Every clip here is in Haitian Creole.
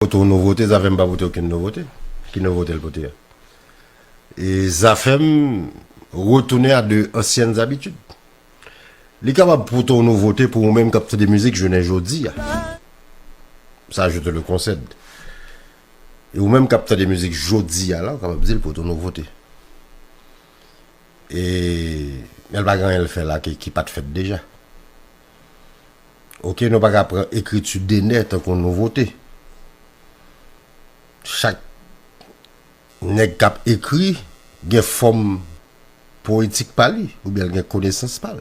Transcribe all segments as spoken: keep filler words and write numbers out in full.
Pote yon nouvote, Zafèm pa pote okenn nouvote. Ki nouvote l pote a? E Zafèm retounen a de ansyenn abitid. Li kapab pote yon nouvote pou ou menm k ap tande mizik jounen jodi a. Sa, je te le concède. E ou menm k ap tande mizik jodi a la, ou kapab di l pote yon nouvote. E, men l pa gen anyen l fè la ki, ki pa t fèt deja. Oke, nou pa ka pran ekriti Dener tankou nouvote. Chak nèg k ap ekri gen fòm powetik pa li, oubyen l gen konesans pa l.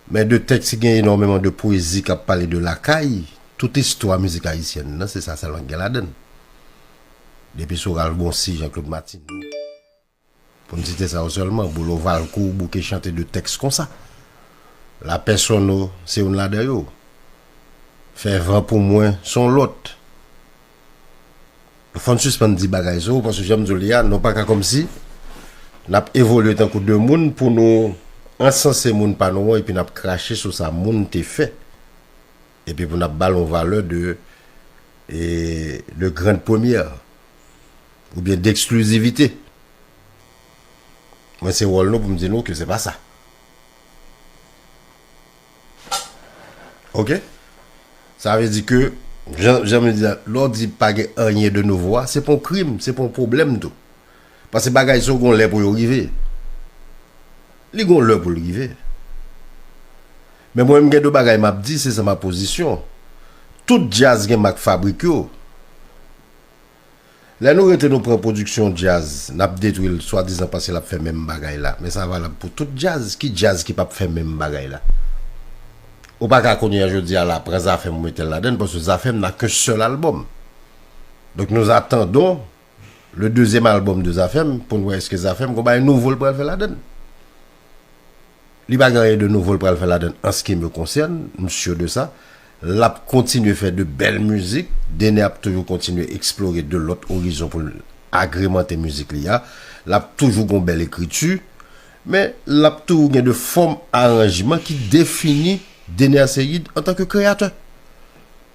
Men de tèks ki gen enòmeman de pwezi k ap pale de lakay, tout istwa mizik ayisyèn nan, se sa sèlman ki gen ladan l. Depi sou Ralph Boncy, Jean-Claude Martineau, pou n site sa yo sèlman, Bolo Valcourt bouke chante de tèks konsa. Lapè Sono se youn ladan yo. Fè van pou mwen se yon lòt. Fò n sispann di bagay sa yo, paske jan m di w li a, nou pa ka kòmsi n ap evolye tankou de moun pou nou ansanse moun pa nou an, epi n ap krache sou sa moun te fè. Epi pou n ap ba l yon valè de, e, de grande première, oubyen d'exclusivité. Mwen, se wòl nou pou m di nou ke se pa sa. Oke? Sa vle di ke, jan, jan m di la, lè w di pa gen anyen de nouvo a, se pa yon krim, se pa yon pwoblèm tou. Paske bagay sa yo gon lè pou yo rive. Li gon lè pou l rive. Men mwen, m gen de bagay m ap di, se sa ma pozisyon. Tout djaz gen mak fabrik yo. Lè nou rete nou pran pwodiksyon djaz, n ap detwi l swadizan paske l ap fè menm bagay la. Men sa valab pou tout djaz. Ki djaz ki p ap fè menm bagay la? Ou pa ka kounye a jodi a la pran Zafèm ou mete l ladan l, paske Zafèm n'a qu'un seul album. Donc nous attendons le deuxième album de Zafèm pou n wè èske Zafèm gon bagay nouvo l pral fè ladan l. Li pa gen anyen de nouvo l pral fè ladan l, en ce qui me concerne, m si de sa. L ap kontinye fè de bèl mizik. Dener ap toujou kontinye eksplore de lòt orizon pou l agremante mizik li a. L ap toujou gon bèl ekriti. Men l ap toujou gen de fòm aranjman ki defini Dener Ceide antanke kreyatè.